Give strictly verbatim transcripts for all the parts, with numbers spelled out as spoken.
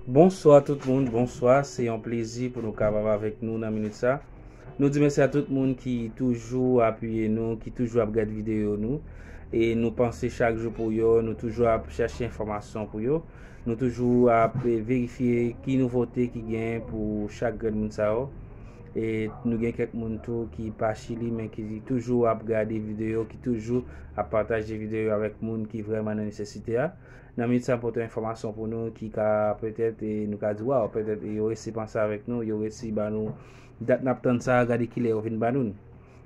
Bonswa tout moun, bonswa. Se yon plezi pou nou kapab avèk nou nan minit sa. Nou di mèsi a tout moun ki toujou apiye nou, ki toujou ap gade videyo nou. E nou panse chak jou pou yo, nou toujou ap chache enfòmasyon pou yo. Nou toujou ap, eh, verifye ki nouvote ki gen pou chak grenn moun sa yo. E nou gen kèk moun tou ki pa Chili, men ki toujou ap gade videyo, ki toujou ap pataje videyo avèk moun ki vrèman nan nesesite a. Nan minit sa, m pote yon enfòmasyon pou nou ki ka petèt, e nou ka di, waw, petèt, e yo resi panse avèk nou, yo resi ba nou dat n ap tann sa, gade kilè yo vin ba nou.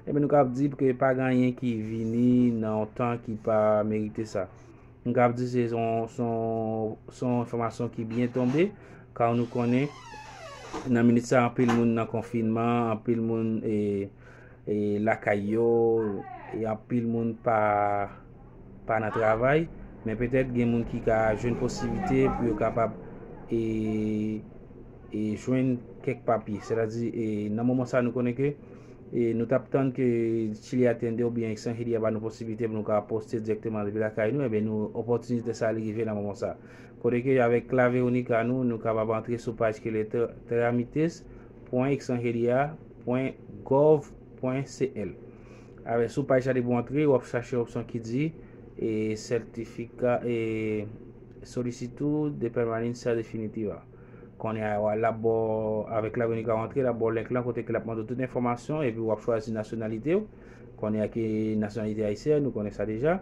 Ebyen, nou ka di ke pa gen anyen ki vini nan yon tan ki pa merite sa. Nou ka di se yon, se yon, se yon enfòmasyon ki byen tonbe, ka nou konnen nan minit sa, anpil moun nan konfinman, anpil moun, e, e, lakay yo, e anpil moun pa, pa nan travay, men petèt gen moun ki ka jwenn posiblite pou yo kapab, e, e jwenn kèk papye. Sètadi, e, nan moman sa, nou konnen ke, e, nou t ap tann ke Chile Atiende oubyen Extranjeria ba nou posiblite pou nou ka poste dirèkteman depi lakay nou, ebyen, nou, opòtinite sa li rive nan moman sa. Kote ke avèk La Veronica nou, nou kapab antre sou paj ki le tra-, tramites pwen extranjeria pwen gov pwen cl. Avèk sou paj sa depi w antre, w ap chache opsyon ki di, e, certifica, e, solicitud de permanencia definitiva. Kounye a, w a, l ap ba w, avèk La Veronica w antre, l ap ba w link lan kote ke l ap mande w tout enfòmasyon, epi w ap chwazi nasyonalite w. Kounye a ki nasyonalite ayisyèn, nou konnen sa deja.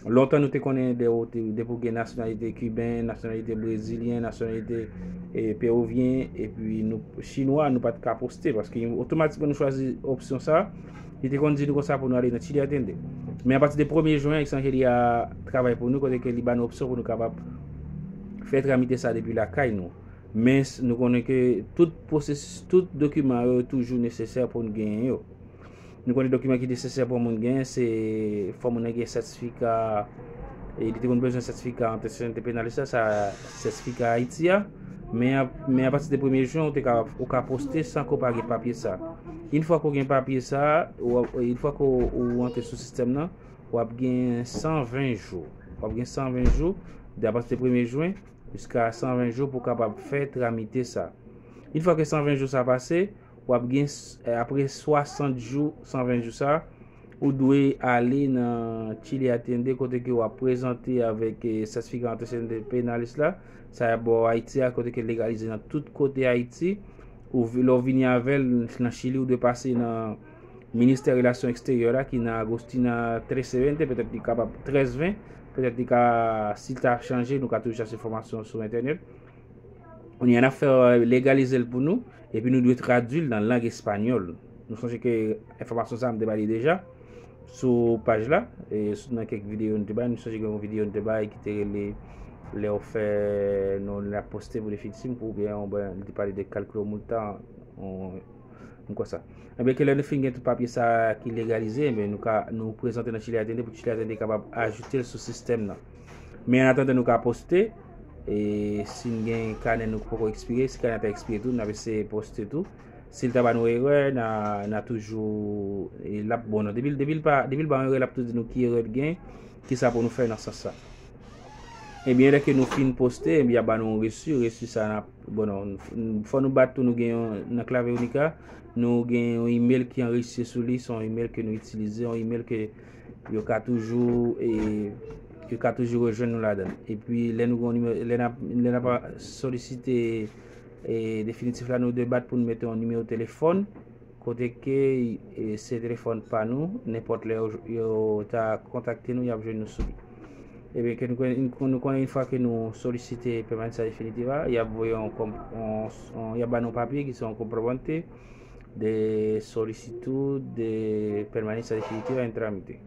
Lontan nou te konnen de, depi w gen nasyonalite kiben, nasyonalite brezilyen, nasyonalite, e, peruvyen, epi nou, chinwa, nou pa t ka poste, paske otomatikman nou chwazi opsyon sa, li te konn di nou konsa pou nou ale nan Chile Atiende. Men apati de premye jen, Extranjeria travay pou nou, kote ke li ba nou opsyon pou nou kapab fè tramite sa depi lakay nou. Men s-, nou konnen ke tout pwosesis, tout dokiman yo toujou nesesè pou n genyen yo. Nou konnen dokiman ki nesesè pou moun genyen, se fò moun nan gen sètifika, e li te konn bezwen sètifika anteseyante penalis la, sa, sètifika Ayiti a. Men a, men apati de premye jen, ou te ka, ou ka poste san ke w pa gen papye sa. Yon fwa ke w gen papye sa, ou, yon fwa ke w, ou antre sou sistèm nan, w ap gen san ven jou. W ap gen san ven jou, de apati de premye jen, jiska san ven jou pou w kapab fè tramite sa. Yon fwa ke san ven jou sa pase, w ap gen, eh, apre swasant jou, san ven jou sa, ou dwe ale nan Chile Atiende kote ke w ap prezante avèk, eh, sètifika anteseyante penalis la. Sa y ap ba w Ayiti a, kote ke legalize nan tout kote Ayiti. Ou vi-, lè w vini avè l nan Chili, ou dwe pase nan Ministè Relasyon Eksteryè la, ki nan Agostina trese vente, petèt li kapab trèz ven, petèt li ka, si l ta chanje, nou ka toujou chache enfòmasyon sou entènèt. Kounye a n ap fè, euh, legalize l pou nou, epi nou dwe tradui l nan lang espanyòl. Nou sonje ke enfòmasyon sa a m te ba li deja sou paj la, e sou, nan kèk videyo nou te bay, nou sonje gen yon videyo nou te bay ki te rele lè w fè, nou, n ap poste pou definitif oubyen, oubyen li te pale de kalkilo multa, on, m kwè sa. Ebyen, ke lè nou fin gen tout papye sa a ki legalize, ebyen, nou ka, nou prezante nan Chile Atiende pou Chile Atiende kapab ajoute l sou sistèm nan. Men annatandan, nou ka poste, e si n gen kanè nou ki poko ekspire, si kanè a ta ekspire tou, n ap eseye poste tou. Si l ta ba nou erè, n a, n a toujou, e l ap bon, non. Depi, depi l pa, depi l ba yon erè, l ap tou di nou ki erè l gen, ki sa pou nou fè nan sans sa. Ebyen, lè ke nou fin poste, ebyen, y ap ba nou yon resi, resi sa n ap, bon, non, n, fò nou bat tou, nou gen yon, nan Claveonica, nou gen yon email ki anrejistre sou li, se yon email ke nou itilize, yon email ke yo ka toujou, e, yo ka toujou rejwenn nou ladan l. Epi, lè nou gen yon nimewo, lè n ap, lè n ap solisite, e, definitif la, nou dwe bat pou nou mete yon nimewo telefòn, kote ke, e, se telefòn pa nou, nenpòt lè yo, yo ta kontakte nou, y ap jwenn nou sou li. Ebyen, ke nou konnen, nou konnen yon fwa ke nou solisite pèmanis definitif la, y ap voye yon konp-, yon, yon, y ap ba nou papye ki se yon comprobante de solicitud de permanencia definitiva en trámite.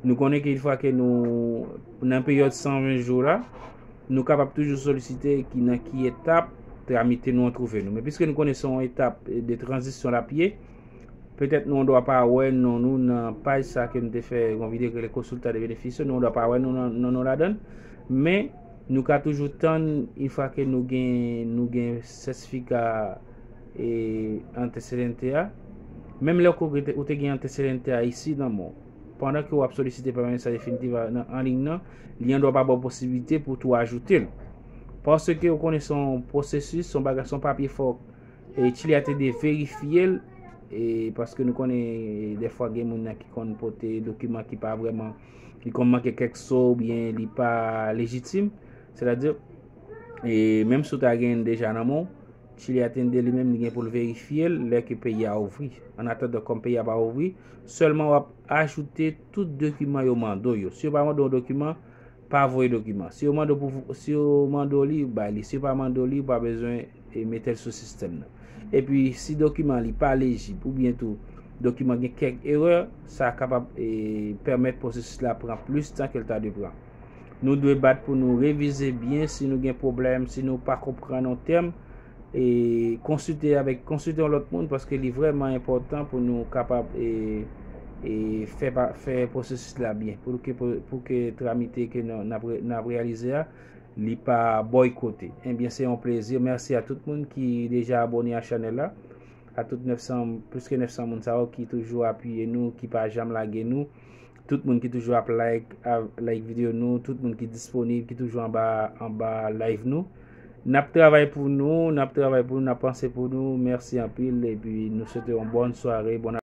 Nou konnen ke yon fwa ke nou, nan peryòd san ven jou la, nou kapab toujou solisite ki nan ki etap tramite nou an twouve nou. Men piske nou konnen se yon etap de tranzisyon l ap ye, petèt nou an dwa pa wè non nou nan paj sa ke m te fè yon videyo ki rele Consulta de Beneficio, nou an dwa pa wè non, non, non nou ladan l. Men, nou ka toujou tann, yon fwa ke nou gen, nou gen sètifika, e, antecedente a. Menm lè ou te, ou te gen antecedente a isi nan men w, pandan ke w ap solisite permanencia definitiva nan, an liy nan, li an dwa pa ba w posiblite pou tou ajoute l. Paske ou konnen se yon pwosesis, se yon bagay, se yon papye fòk e Chili a te dwe verifye l, e paske nou konnen dèfwa gen moun nan ki konn pote dokiman ki pa vrèman, li konn manke kèk so oubyen li pa lejitim, sètadi, e menm si w ta gen l deja nan men w, Chili a te dwe li menm li gen pou l verifye l lè ke peyi a ouvri. An atandan, kòm peyi a pa ouvri, sèlman w ap ajoute tout dokiman yo mande w yo. Si yo pa mande w yon dokiman, pa voye dokiman. Si yo mande w pou, si yo mande w li, bay li. Si yo pa mande w li, ou pa bezwen e mete l sou sistèm nan. Epi, si dokiman li pa lejib oubyen tou dokiman gen kèk erè, sa kapab e pèmèt pwosesis la pran plis tan ke l ta dwe pran. Nou dwe bat pou nou revize byen si nou gen pwoblèm, si nou pa konprann yon tèm, e konsilte avèk, konsilte yon lòt moun, paske li vrèman enpòtan pou nou kapab e, e fè, pa- fè pwosesis la byen, pou ke, pou ke tramite ke n ap, n ap reyalize a, li pa bòykote. Ebyen, se yon plezi. Mèsi a tout moun ki deja abòne a chanèl la, a tout nèf san, plis ke nèf san moun sa yo ki toujou apiye nou, ki pa janm lage nou, tout moun ki toujou ap like, ap like videyo nou, tout moun ki disponib, ki toujou anba, anba live nou. N ap travay pou nou, n ap travay pou nou, n ap panse pou nou. Mèsi anpil, epi nou swete yon bòn sware, bon